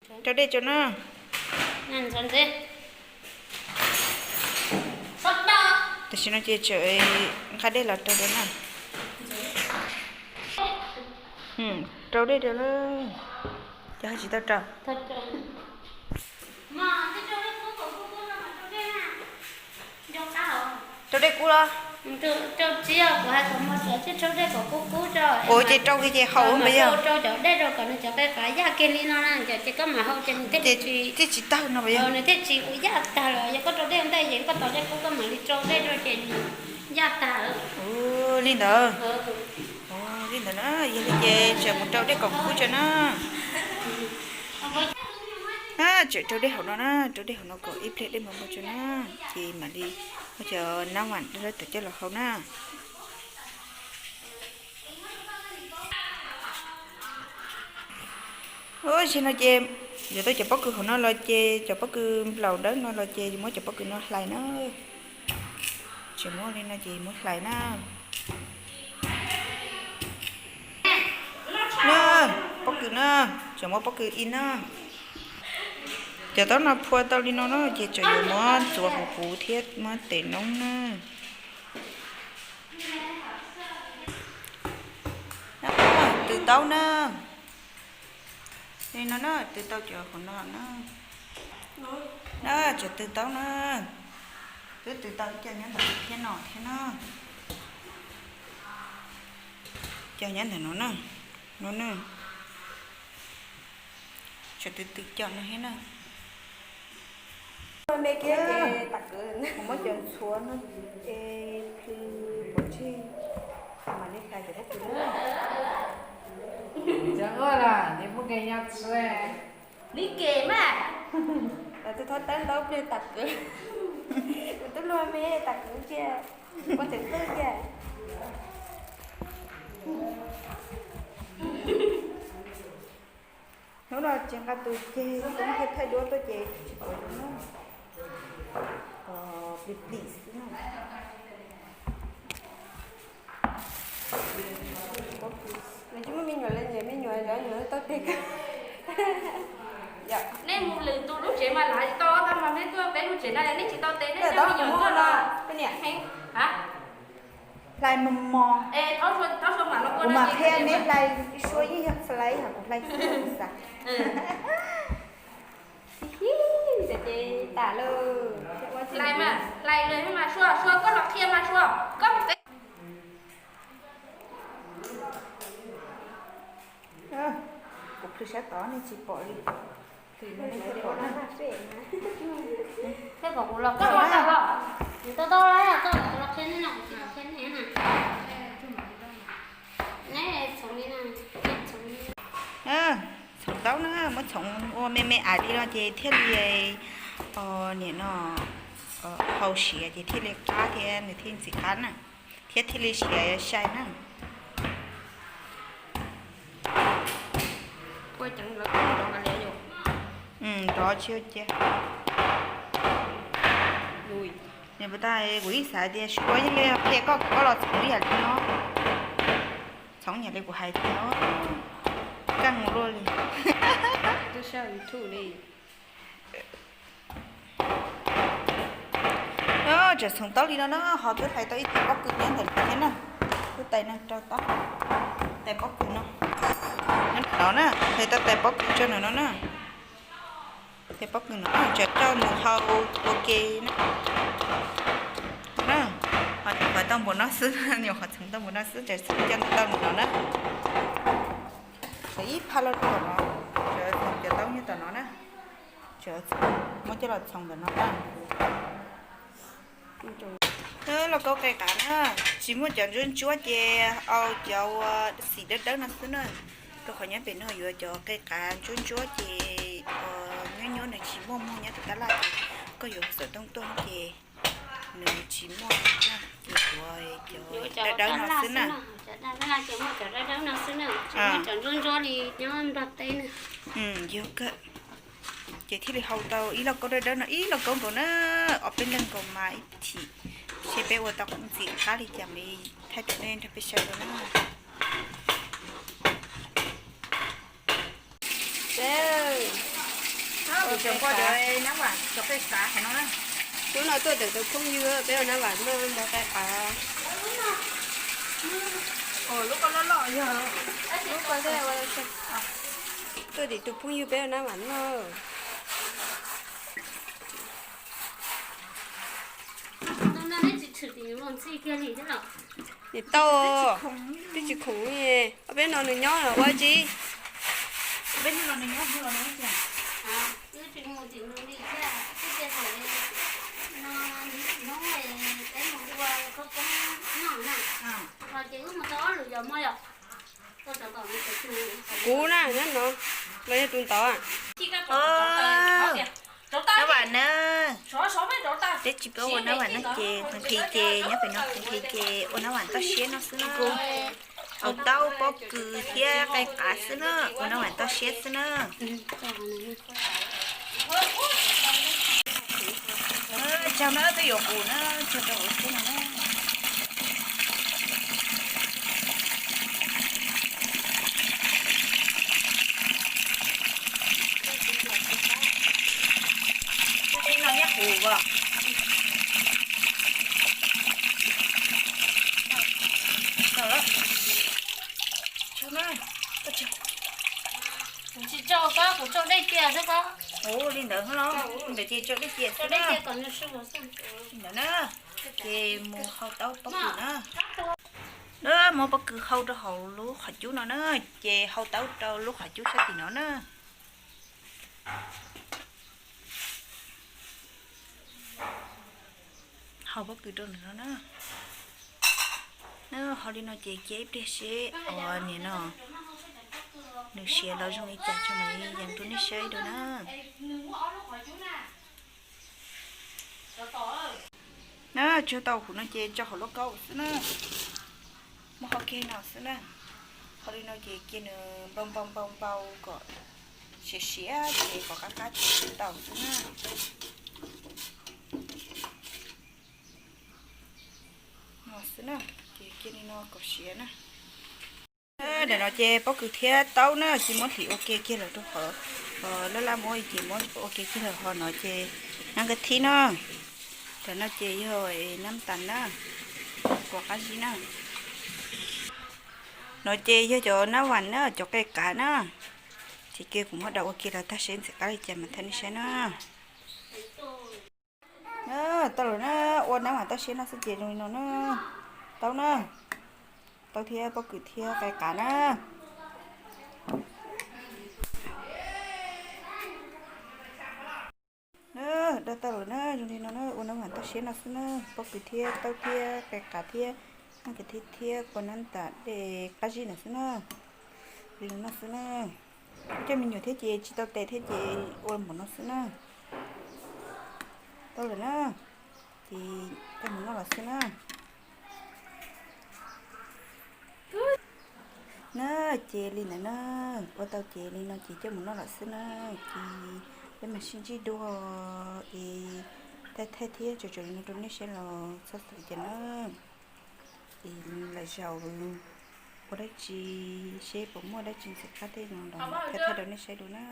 Rau dej rau na. Tam sim no ces tseem nqa dej los rau rau na. Rau dej rau lawm. Ces ho tsis tau rau. Rau dej kub los? Ua ces rau kiag ces haus npawg yog. Thiaj tsis tawg no npawg yog. Ua li ntawd. Li ntawd na, yog li ces tseem mus rau dej kom kub tso na. Tseem rau dej hauv no na, rau dej hauv no kom ib pliag dej mus npau tso na, ces mam li muab cov nab vam dawb dawb tawm coj los hau na. Tam sim no ces yuav tau cov pob kws hauv no los ces cov pob kws nplaum dawb no los ces muab cov pob kws no hlais na. Tseem muab li no ces muab hlais na. Na, pob kws na, tseem muab pob kws ib na. Cov taub no phua tau li no na ces tseem yuav muab ntxuav huv huv thiab muab tes noob na. Tw taub na. Li no na, tw tau cov hauv no na. Na, tseem tw taub na. Twb tw tau ib co nyob ntawm thiab no thiab na. Co nyob ntawm no na. No na. Tseem tw tw co no thiab na. Me kiag ces tas kwv, kuv muab cov ntxhuav no es plhws pov tseg, mam li hlais cov pob kws na. Li kev mas. Tus thawj tawb ntaub pliag tas kwv, kuv twb luag me tas kwv cia, ua tseem twj cia. Hnub no tsis nqa tus ceg koob thiab thaij duab tuaj ces tsis pom zoo na. Plis plis xwb na. Nws tsis muaj me nyuam li, nyiam me nyuam zov nyuam tau tes kawg. Nej mus lwm tus lub tsev mas lav tsis tau, tab mas nej tuaj peb lub tsev na nej tsis tau tes, nej coj me nyuam tuaj los. Hlais mos mos. Kuv mam qhia neb hlais, ib suab yeej yog hlais hos kuv hlais xwb xav. Hlais mas hlais lawm mas Sua, Sua koj los qhia mas Sua, koj mus peb. Kuv plhws sab tod nej tsis pom li. Plhws no nej thiaj pom na. Koj kom kuv los koj los tau los. Kuv tau tau los koj los qhia nej no, kuv tsis los qhia nej na. Neb txhoov li no, txhoov li. Txhoov taub na, muab txhoov ua me me ais li no ces thiaj li, niam no, hau siav ces thiaj li qab thiab nws thiaj ntxim qab na, thiab thiaj li siav sai na. Nrov tsis ua cas. Nws puas tas, kuv ib xav tias Sua yeej qhia koj kom koj los txhoov ib yam li no. Txhoov yam li kuv hais tias, kaj mus luaj li. Tseem txhoov taub li no na, ho twb hlais tau ib tais pob kws nyob ntawm no thiab na. Twb tais no rau taub, tais pob kws no, nyob ntawm no na, hlais tau tais pob kws rau ntawm no na. Tais pob kws no tseem rau mus hau ua ke na. Nyuam qhuav tau npaum no xwb, nyuam qhuav txhoov tau npaum no xwb, tseem txhoov coj tau ntawm no na. Tseem ib phaj loj rau ntawm no, tseem txhoov cov taub nyob ntawm no na. Tseem muab coj los txhoov ntawm no na. Lauj kaub qe qav na, tsis muaj cov ntsuab ntsuab ces au cov uas xim dawb dawb no xwb na. Rau qhov nyob pem no yuav cov qe qav ntsuab ntsuab ces nyuab nyuab nws tsis muaj muag nyob tus tab laj ces koj yuav xov tooj tuaj ces nws tsis muaj na, ces yuav cov dawb dawb no xwb na. Cov ntsuab ntsuab li nyob Nplog teb na. Yog kawg. Ces thiaj li hau tau ib lauj kaub dawb dawb no ib lauj kaub nkaus na, ob peb leeg nkaus mas ib chim, seb peb ua tau ntxim qab li cas mas thaij rau nej nrog peb saib dua na. Ces Cov, cov qe qav no. Hnub no tuaj ntawm tus phooj ywg peb ua nab vam noj npua qe qav. Tuaj tim tus phooj ywg peb ua nab vam noj. Nim tau, twb tsis khoom, ob peb no nws nyob los ua tsi? Kuv na, nyob no, los yog tus ntawd? Nab vam na, peb tsis paub ua nab vam no ces nqhis nqhis ces nyob pem no nqhis nqhis ces ua nab vam toj siab no xwb na. Haus taub pob kws thiab qe qav xwb na, ua nab vam toj siab xwb na. Tsaug na, twb yuav qus na, tsaug rau qus xwb no na. Ib no nyob qus as. Tsaug na, tsaug. Kuv tsis tsaug koj, kuv tsaug dej cia xwb koj. Ua li ntawd los, li ntawd ces tsaug dej cia xwb na. Li ntawd na, ces mus hau taub pob kws na. Muab pob kws hau rau hauv lub qhov cub no na, ces hau taub rau lub qhov cub sab tim no na. Hau pob kws rau nws no na. Hau li no ces cia ib pliag seb ua niam no nws siav los zoo li cas tso mam li yees rau nej saib dua na. Na, tsuag tau huv no ces tso hauv lauj kaub xwb na. Muab hau kiag no xwb na. Hau li no ces cia nws npau npau npau npau kom siav siav ces kom qab qab ces tau xwb na. No xwb na, ces cia li no kom siav na. Ntawm no ces pob kws thiab taub na, ces muab hliv ua ke kiag los rau qhov laj laj muab ces muab ua ke kiag los ho no ces nab ka thib na. Cov no ces yog nab tas na, kua qab zib na. No ces yog cov nab vam na, cov qe qav na. Ces cia kuv muab daus ua ke los tag seb ntxim qab li cas mas thaij nej saib na. Tau lawm na, ua nab vam toj siab no xwb ces zoo li no na. Taub na, taub thiab pob kws thiab qe qav na. Daj tau lawm na, zoo li no na, ua nab vam toj siab no xwb na, pob kws thiab taub thiab qe qav thiab nab ka thib thiab kua nab tas dej qab zib no xwb na. Li no xwb na. Coj me nyuam thiab ces tsis tau tes thiab ces ua npaum no xwb na. Tau lawm na, ces coj mus noj los xwb na. Na, ces li ntawd na, ua tau ces li no ces coj mus noj los xwb na. Ces peb mam sib ntsib dua es thaij thaij thiab tso tsam li no rau nej saib los txhob xav cas na. Es lwm zaus ua dab tsi seb puas muaj dab tsi ntxim qab tej no los thaij thaij rau nej saib dua na.